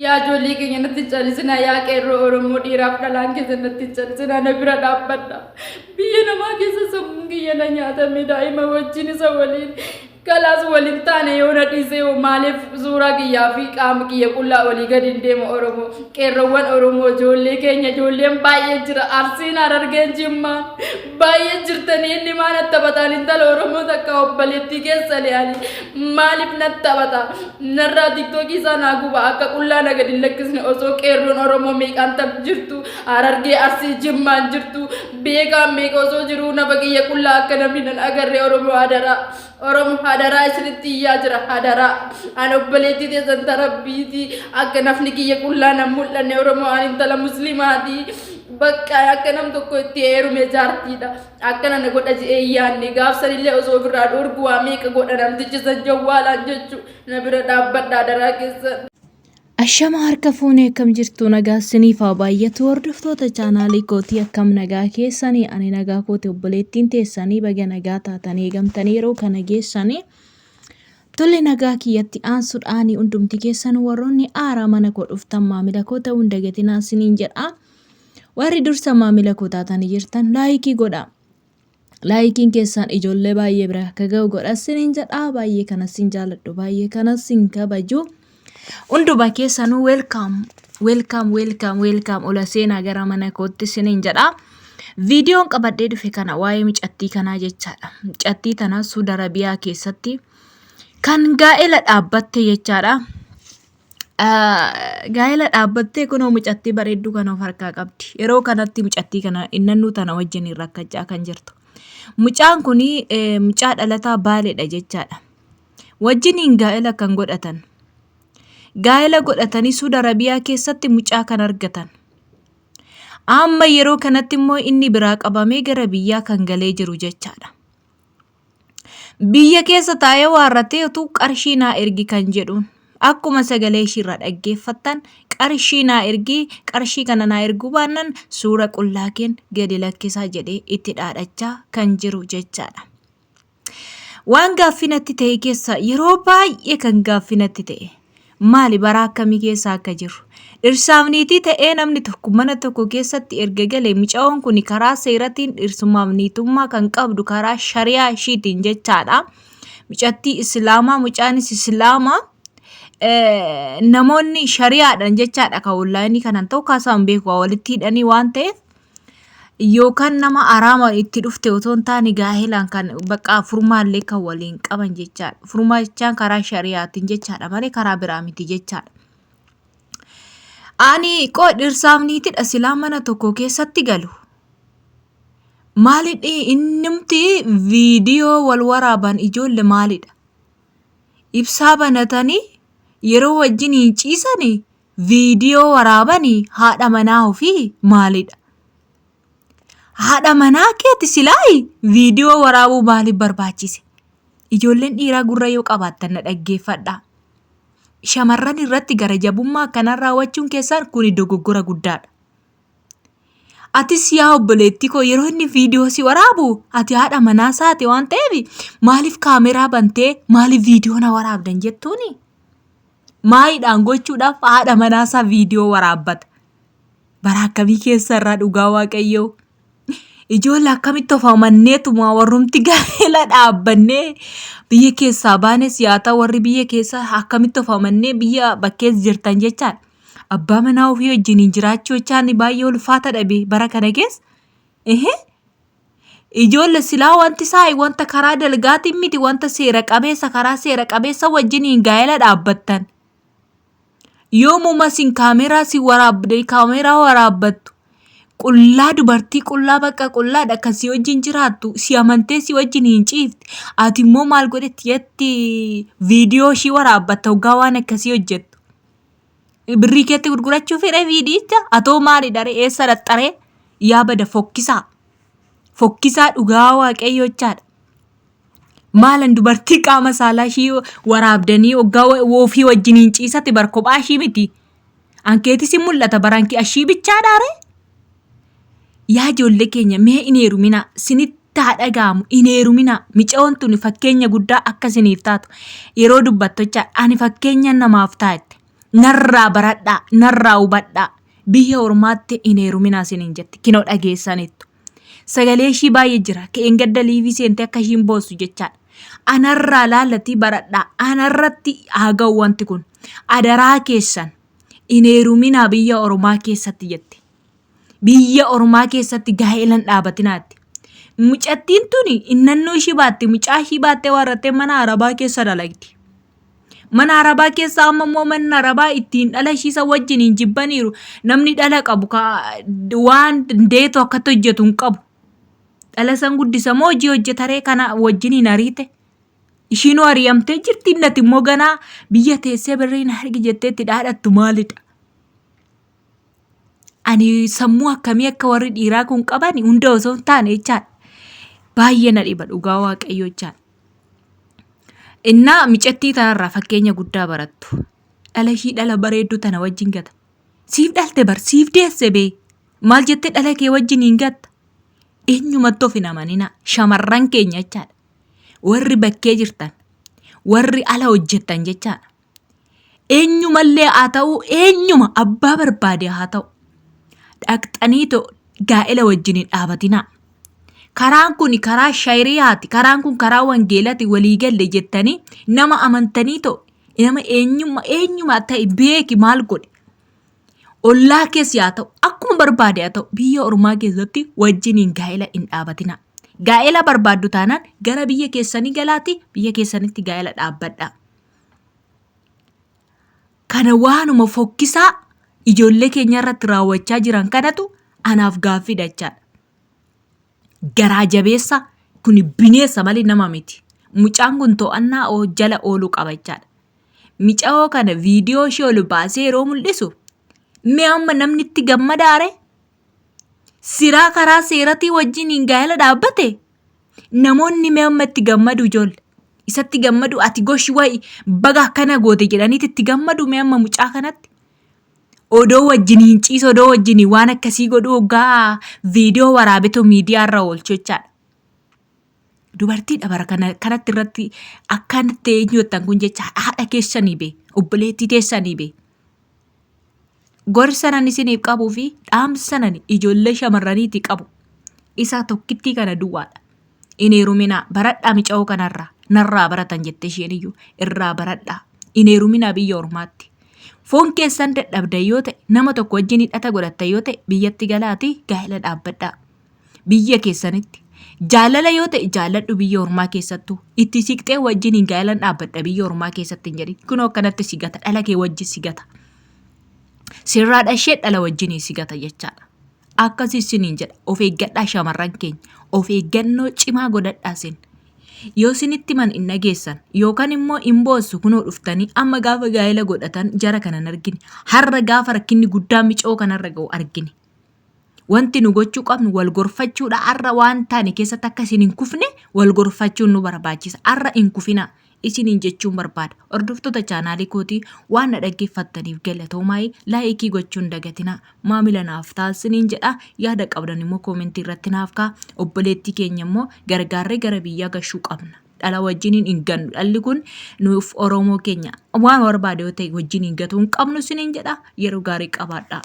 Yaa ijoollee keenya natti hin callisinaa, yaa qeerroo Oromoo dhiiraaf dhalaan keessa natti hin callisinaa, na bira dhaabbadha. Biyya namaa keessa sammuun kiyya na nyaatame, daa'ima wajjin isa waliin kalaas waliin taane yoo na dhiisee hoo maaliif suuraa kiyyaa fi qaama kiyya qullaa olii gadi hin deemu? Oromoo, qeerroowwan Oromoo, ijoollee keenya, ijoolleen baay'ee jira, Arsiin, Harargeen, Jimmaan baay'ee jirtanii, inni maa natti taphataan? Intala Oromoo takka obboleettii keessanii ani maaliif natti taphata? Narraa TikTokii isaa naa guba, akka qullaa na gadi hin lakkisne. Osoo qeerroon Oromoo meeqaan tam jirtu, Harargee, Arsii, Jimmaan jirtu, beekaan meeqa osoo jiruu nafa kiyya qullaa akka namni nan agarre. Oromoo hadaraa, Oromoo hadaraa, isinitti iyyaa jira, hadaraa. Ani obboleettii teessan tarabbiiti, akka nafni kiyya qullaa nan mul'anne. Oromoo, ani intala muslimaati. Bakka akka nam tokko itti heerume jaartiidha. Akkana na godha je'ee hin yaadne. Gaafsanillee osoo ofirraa dhoorgu waa meeqa godha namtichi san jawwaalaan jechu. Na bira dhaabbadha adaraa keessan. Ashama harka fuunee, akkam jirtu? Nagaa isiniif haa baay'atu. Hordoftoota chaanaalii kootii, akkam nagaa keessanii? Ani nagaa kooti, obboleettiin teessanii. Baga nagaa taatanii eegamtanii yeroo kana geessanii. Tole, nagaa kiyyatti aansuudhaan hundumti keessan warroonni aaraa mana koo dhuftan maamila koo ta'uu hin dagatinaa isiniin jedha. Warri dursa maamila koo taatanii jirtan laayikii godhaa. Laayikiin keessan ijoollee baay'ee bira akka ga'u godha isiniin jedha. Baay'ee kanas sin jaaladhu, baay'ee kanas sin kabaju. Hunduma keessanuu welcome, welcome, welcome, welcome, ola seenaa gara mana kootti isiniin jedha. Viidiyoon qabadhee dhufe kana waa'ee mucattii kanaa jechaadha. Mucattii tana Suudi Arabiyaa keessatti kan gaa'ela dhaabbatte jechaadha. Gaa'ela dhaabbattee kunoo mucattii bareedduu kana of harkaa qabdi. Yeroo kanatti mucattii kana innannuu tana wajjin rakkachaa kan jirtu. Mucaan kun mucaa dhalataa Baaleedha jechaadha. Wajjiniin gaa'ela kan godhatan. Gaa'ela godhatanii Suudi Arabiyaa keessatti mucaa kan argatan. Amma yeroo kanatti immoo inni biraa qabamee gara biyyaa kan galee jiru jechaadha. Biyya keessa taa'ee waarratee utuu qarshii naa ergi kan jedhuun, akkuma sagalee ishiirraa dhaggeeffattan, qarshii naa ergi, qarshii kana naa erguu baannan suura qullaa keen gadi lakkisaa jedhee itti dhaadhachaa kan jiru jechaadha. Waan gaaffii natti ta'e keessa, yeroo baay'ee kan gaaffii natti ta'e, maali bara akkamii keessa akka jirru? Dhirsaaf niitii ta'ee namni tokko mana tokko keessatti erga galee, mucayoon kun karaa seeratiin dhirsummaaf niitummaa kan qabdu karaa shari'aa ishiitiin jechaadha. Mucattii Islaamaa, mucaanis Islaamaa. Namoonni shari'aadhaan jechaadha kan onlaayinii kanan ta'u kaasaan beeku walitti hidhanii waan ta'eef, yookaan nama araama itti dhufte otoo hin taane gaahelaan kan bakka furmaallee kan waliin qaban jechaadha. Furmaa jechaan karaa shari'aatiin jechaadha malee karaa biraa miti jechaadha. Ani qoo dhirsaaf niitidha silaa mana tokko keessatti galu. Maalidhi innumti viidiyoo wal waraaban ijoolle maalidha? Ibsaa banatanii yeroo wajjin hin ciisanii viidiyoo waraabanii haadha manaa ofii maalidha? Haadha manaa keeti silaayi viidiyoo waraabuu maaliif barbaachise? Ijoolleen dhiiraa gurra yoo qabaattan na dhaggeeffadhaa. Shamarran irratti gara jabummaa akkanaa raawwachuun keessan kuni dogoggora guddaadha. Atis yaa obboleettii koo, yeroo inni viidiyoo si waraabu ati haadha manaa isaati waan ta'eef, maaliif kaameraa bantee maaliif viidiyoo na waraabdan jettuuni? Maayidhaan gochuudhaaf haadha manaa isaa viidiyoo waraabbata. Bara akkamii keessa irraa, dhugaa Waaqayyoo? Ijoollee akkamitti of amanneetuma warrumti gaa'ela dhaabbannee biyya keessaa baanes yaa ta'u, warri biyya keessaa akkamitti of amannee biyya bakkees jirtan jechaadha. Abbaa manaa ofii wajjiniin jiraachuu jechaan baay'ee ulfaata dhabe bara kana keessa. Ehee. Ijoolle, silaa wanti isaa wanta karaa dalgaatiin miti, wanta seera qabeessa, karaa seera qabeessa wajjiniin gaa'ela dhaabbattan. Yoomuma sin kaameraa si waraabde, kaameraa waraabbattu, qullaa, dubartii qullaa, bakka qullaadha kan si wajjin jiraattu, si amantee si wajjin hin ciifti. Ati immoo maal godhetti jetti viidiyoo ishii waraabbatta hoggaa waan akkasii hojjettu? Birrii keetti gurgurachuu fedha viidiyicha? Atoo maalidha ree? Eessa dhaxxaree? Yaa bada fokkisaa. Fokkisaa, dhugaa Waaqayyoo jechaadha. Maalan dubartii qaama saalaa ishii waraabdanii hoggaa ofii wajjiniin ciisatti bar, kophaa ishii miti. Ankeetis hin mul'ata baranki ashii bichaadhaa ree? Yaa ijoollee keenya, mee hin heeruminaa, sinitti haa dhaga'amu, hin heeruminaa. Micayoon tuni fakkeenya guddaa akka isiniif taatu yeroo dubbattu jechaadha. Ani fakkeenya namaaf taa'ette. Narraa baradhaa, narraa hubadhaa. Biyya ormaatti hin heeruminaa isiniin jetti. Kinoo dhageessaniittu. Sagalee ishii baay'ee jira. Ka'een gadda liivii seentee akka ishiin boossu jechaadha. Anarraa laallatii baradhaa. Anarratti haa ga'u wanti kun. Adaraa keessan hin heeruminaa biyya ormaa keessatti jette. Biyya ormaa keessatti gaa'ela hin dhaabatinaatti. Mucattiin tuni innannoo ishii baatte mucaa ishii baattee waarrattee mana arabaa keessa dalagdi. Mana arabaa keessa amma immoo manni arabaa ittiin dhala ishii isa wajjin hin jibbaniiru. Namni dhala qabu waan deetu akkatti hojjetu hin qabu. Dhala san guddisa moo hojii hojjetaree kana wajjin hin ariite. Ishiinuu ari'amtee jirti innati immoo ganaa biyya teessee birriin argi jettee itti dhaadhattu maalidha? Ani sammuu akkamii akka warri dhiiraa kun qaban hunda osoo hin taane jechaadha. Baay'ee na dhiba dhugaa waaqayyoo jechaadha. Innaa micattii tanarraa fakkeenya guddaa barattu. Dhala ishii dhala bareedduu tana wajjin gata. Siif dhalte bar siif deesse bee. Maal jettee dhala kee wajjin hin gatta. Eenyumatti of hin amaninaa. Shamarran keenya jechaadha. Warri bakkee jirtan. Warri ala hojjettan jechaadha. Eenyumallee haa ta'u eenyuma abbaa barbaade haa ta'u dhaqxaniitoo gaa'ela wajjin hin dhaabatinaa. Karaan kun karaa shari'aati, karaan kun karaa wangeelaati walii galle jettanii nama amantanii ta'u nama eenyumma eenyuma ta'e beeki maal godhe. Ollaa keessa haa ta'u akkuma barbaade haa ta'u biyya ormaa keessatti wajjiniin gaa'ela hin dhaabatinaa. Gaa'ela barbaaddu taanaan gara biyya keessanii galaati biyya keessanitti gaa'ela dhaabbadhaa. Kana waanuma fokkisaa ijoollee keenya irratti raawwachaa jiran kanatu anaaf gaaffiidha jechaadha. Garaa jabeessa kun bineessa malee nama miti. Mucaan kun to'annaa jala ooluu qaba jechaadha. Micayoo kana viidiyoo ishee ol baasee yeroo mul'isu mee amma namni itti gammadaare? Siraa karaa seeratii wajjin hin gaa'ela dhaabbate? Namoonni mee amma itti gammadu ijoolle. Isatti gammadu ati goshi wayi baga akkana goote jedhaniiti itti gammadu mee amma mucaa kanatti. Odoo wajjin hin ciisu odoo wajjin waan akkasii godhu hoggaa viidiyoo waraabetu miidiyaa irra oolchu jechaadha. Dubartiidha bara kana kanatti irratti akkanatti eenyu jettan kun jecha haadha keessanii bee obboleettii teessanii bee. Gorsa nan isiniif qabuu fi dhaamsa nan ijoollee shamarraniiti qabu isa tokkittii kana duwwaadha. Hin heeruminaa baradhaa mica'oo kanarraa narraa baratan jette isheen iyyuu irraa baradhaa. Hin heeruminaa biyya ormaatti. Foon keessan dadhabdan yoo ta'e nama tokko wajjin hidhata godhattan yoo ta'e biyyatti galaatii gaa'ela dhaabbadhaa. Biyya keessanitti. Jaalala yoo ta'e jaalladhu biyya ormaa keessattuu. Itti siqxee wajjin hin gaa'elan dhaabbadha biyya ormaa keessatti hin jedhin. Kunoo akkanatti si gata dhala kee wajjin si gata. Sirraa dhashee dhala wajjin si gata jechaadha. Akkasii isiniin jedha of eeggadhaa shamarran keenya. Of eeggannoo cimaa godhadhaa isin. Yoo isinitti himan hin dhageessan yookaan immoo hin boossu kunoo dhuftanii amma gaafa gaa'ela godhatan jara kana hin argine. Har'a gaafa rakkinni guddaan micoo kanarra ga'u argine. Wanti nu gochuu qabnu wal gorfachuudha. Har'a waan taane keessatti akka isin hin kufne wal gorfachuun nu barbaachisa. Har'a hin kufinaa isiniin jechuun barbaada. Hordoftoota chaanaalii kootii waan na dhaggeeffattaniif galatoomaa laayikii gochuun dagatinaa. Maamila naaf ta'aa isiniin jedha. Yaada qabdan immoo koomentii irratti naaf ka'a. Obboleettii keenya immoo gargaarree gara biyyaa gashuu qabna. Dhala wajjiniin hin gannu. Dhalli kun nuuf Oromoo keenya waan barbaade yoo ta'e wajjiniin gatuu hin qabnu isiniin jedha. Yeroo gaarii qabaadhaa.